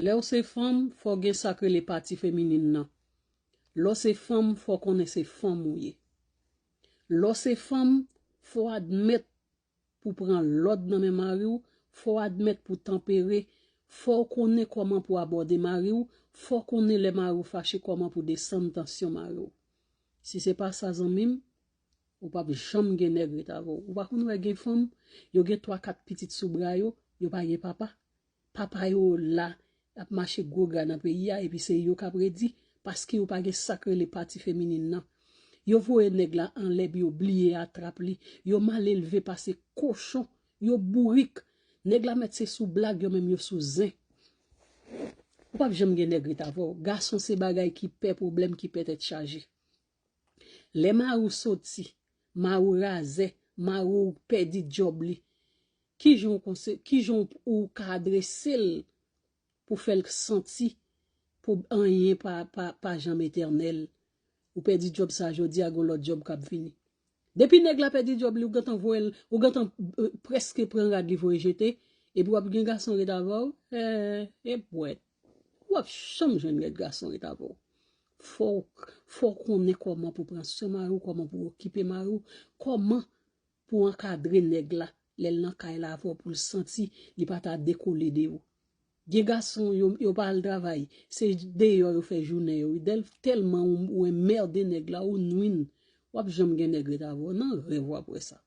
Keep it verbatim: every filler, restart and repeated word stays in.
Lè w se fanm, fò w gen sa k rele pati feminin nan. Lè w se fanm, fò w konnen se fanm ou ye. Lè w se fanm, fò w admèt pou pran lòd nan men mari w, fò w admèt pou tanpere, fò w konnen kòman pou abòde mari w, fò w konnen lè mari w fache kòman pou desann tansyon mari w. Si se pa sa, zanmi m, ou p ap janm gen nèg ret avè w. Ou pa konn wè gen fanm, yo gen twa kat pitit sou bra yo, yo pa gen papa. Papa yo la, ap mache gwo gra nan peyi a, epi se yo k ap redi, paske yo pa gen sa k rele pati feminin nan. Yo voye nèg la anlè, epi yo bliye atrap li. Yo mal elve pase kochon. Yo bourik. Nèg la mèt se sou blag, yo menm yo sou zen. Ou p ap janm gen nèg ret avè w. Gason se bagay ki pè pwoblèm, ki pè tèt chaje. Lè mari w soti, mari w razè, mari w pèdi djòb li, kijan w konse-, kijan w ka adrese l pou fè l santi pou anyen pa, pa, pa janm etènèl? Ou pèdi djòb sa jodi a, gon lòt djòb k ap vini. Depi nèg la pèdi djòb li, ou gentan voye l, ou gentan, euh, prèske pran rad li voye jete, epi w ap gen gason ret avè w, eh, e bwèt. W ap janm jwenn nèg gason ret avè w. Fò, fò w konnen kòman pou pran swen mari w, kòman pou okipe mari w, kòman pou ankadre nèg la lè l nan kay la avè w pou l santi li pa ta dekole de ou. Gen gason, yo, yo pa al travay, se deyò yo fè jounen yo. Dèl-, tèlman ou, ou enmède nèg la, ou nwi n, w ap janm gen nèg ret avè w. Nan rèv w ap wè sa.